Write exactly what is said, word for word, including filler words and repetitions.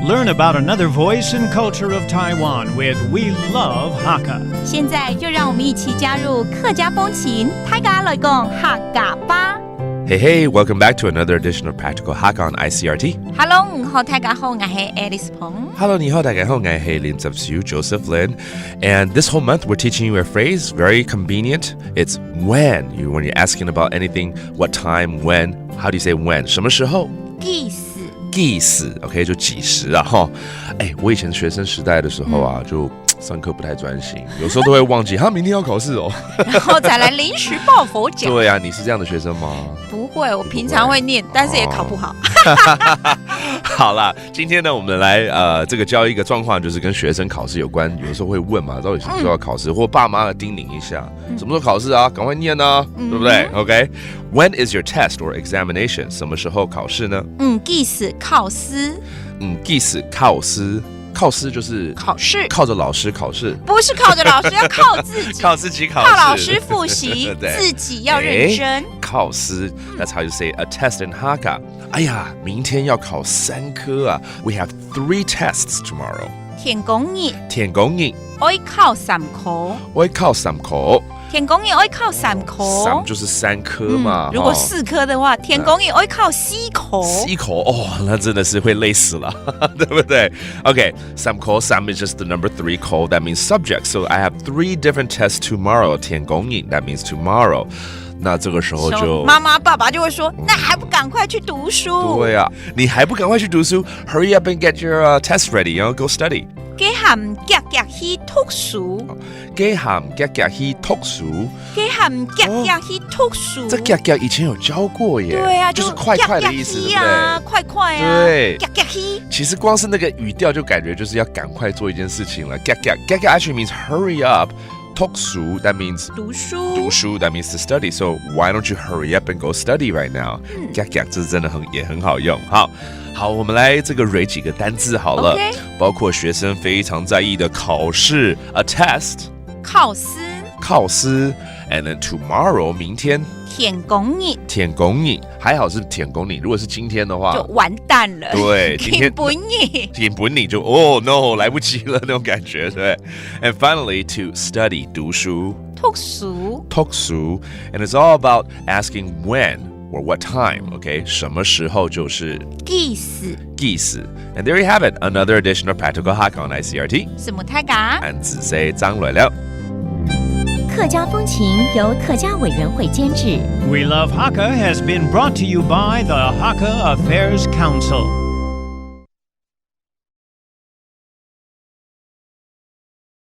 Learn about another voice and culture of Taiwan with We Love Hakka. 现在就让我们一起加入客家风情，大家来讲客家吧。 Hey, hey, welcome back to another edition of Practical Hakka on I C R T. Hello，你好，大家好，我是 Alice 彭。 Hello, 你好，大家好，我是林哲修 Joseph Lin. And this whole month, we're teaching you a phrase, very convenient. It's when. You, when you're asking about anything, what time, when, how do you say when? 什么时候？几时？几时，OK，就几时啊，哈。哎，我以前学生时代的时候啊，就上课不太专心，有时候都会忘记，哈，明天要考试哦。然后才来临时抱佛脚。对啊，你是这样的学生吗？不会，我平常会念，但是也考不好。好啦，今天呢，我们来呃，这个教一个状况，就是跟学生考试有关，有的时候会问嘛，到底什么时候要考试，或爸妈要叮咛一下，什么时候考试啊？赶快念啊，对不对？OK，When is your test or examination？什么时候考试呢？嗯，几时考试？嗯，几时考试？考试就是考试靠着老师考试，不是靠着老师，要靠自己，靠自己考试，靠老师复习，对自己要认真。考试。That's how you say a test in Hakka. 哎呀，明天要考三科啊！We have three tests tomorrow. 天光日天光日爱考三科，我要考三科，天光日爱考三科。三就是三科嘛。嗯，如果哈四科的话，天光日爱考四科。四科哦，那真的是会累死了，对不对？OK，三科三 is just the number three 科，that means subject. So I have three different tests tomorrow. 天光日，that means tomorrow. 那这个时候就妈妈爸爸就会说：“那还不赶快去读书？”对啊，你还不赶快去读书？Hurry up and get your uh, test ready. You know, go study. 佢还唔遽遽去读书，佢还唔遽遽去读书。佢还唔遽遽去读书。这遽遽以前有教过耶。对啊，就是快快的意思，遽遽去啊，对不快快啊，对？对。遽遽去。其实光是那个语调就感觉就是要赶快做一件事情了。遽遽，遽遽 actually means hurry up. 读书 that means 读书，读书 that means to study. So why don't you hurry up and go study right now? 嗯遽遽，这真的很也很好用。好，好，我们来这个 review 几个单字好了。 OK 包括学生非常在意的考试，a test，考试，考试，and then tomorrow 明天，天光日天光日，还好是天光日，如果是今天的话，就完蛋了。对，今天天光日天光日就 oh no 来不及了那种感觉，对。And finally to study 读书，读书，读书，and it's all about asking when or what time, OK？什么时候就是意思。意思。And there you have it, another edition of Practical Hakka on I C R T. 什么大家？俺子say张来了。客家风情由客家委员会监制。 We Love Hakka has been brought to you by the Hakka Affairs Council.